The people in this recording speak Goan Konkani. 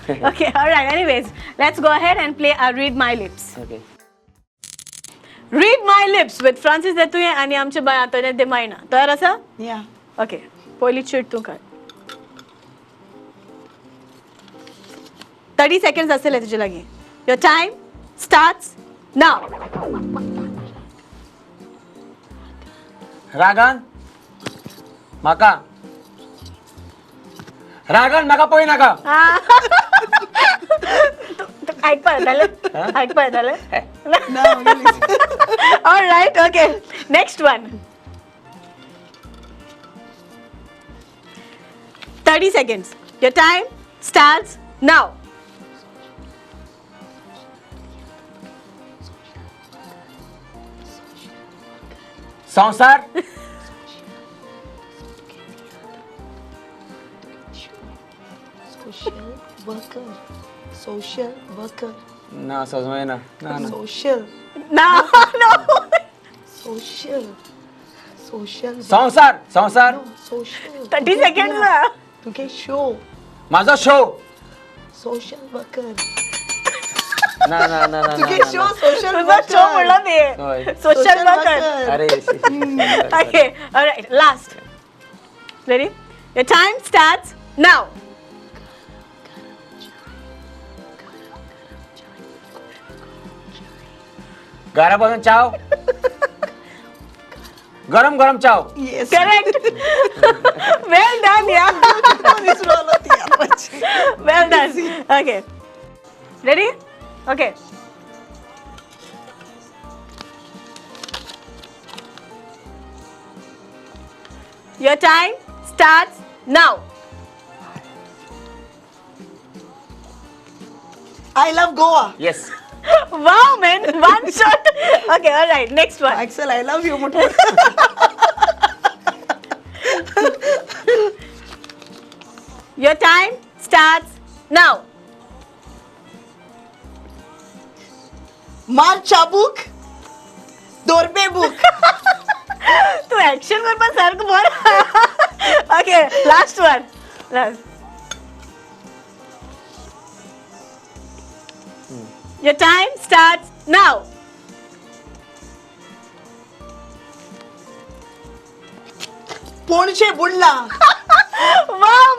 Okay, alright. Anyways, let's go ahead and play our Read My Lips. Okay. Read My Lips with Francis Detuye आनी आमचे बाय आंतोनेत दे मायना. तयार आसा? या. ओके, पयली चीट तूं काड. 30 सेकंड्स आसतले तुजे लागीं. Your time starts now. रागान म्हाका, रागान म्हाका पळय नाका. आयकपा येतालें? आयकपा येतालें? ना. All right, okay. Next one. 30 seconds. Your time starts now. संवसार. Social worker, social worker. ना, सजमय ना, ना ना. Social. No, no. Social, social. संवसार, संवसार. सोशल. 30 seconds ना. तुगे शो. माझो शो. Social worker. ना ना ना ना. तुगे शो, सोशल. तुझो शो म्हणलो ते. हय. Social worker. अरे. Okay, all right. Last. Ready? Your time starts now. घरा बसून चाव, गरम गरम चाव. Yes. Correct. Well done, yeah. Well done. Okay. Ready? Okay. Your time starts now. I love Goa. Yes. Wow, man. One shot. Okay, all right. Next one. Axel, I love you मोठे. Your time starts now. मार चाबूक, दोरपे बुक. तू ऍक्शन करपा सारको बरो. Okay, last one. Last. Your time starts now. Ponce Bundla. Wow,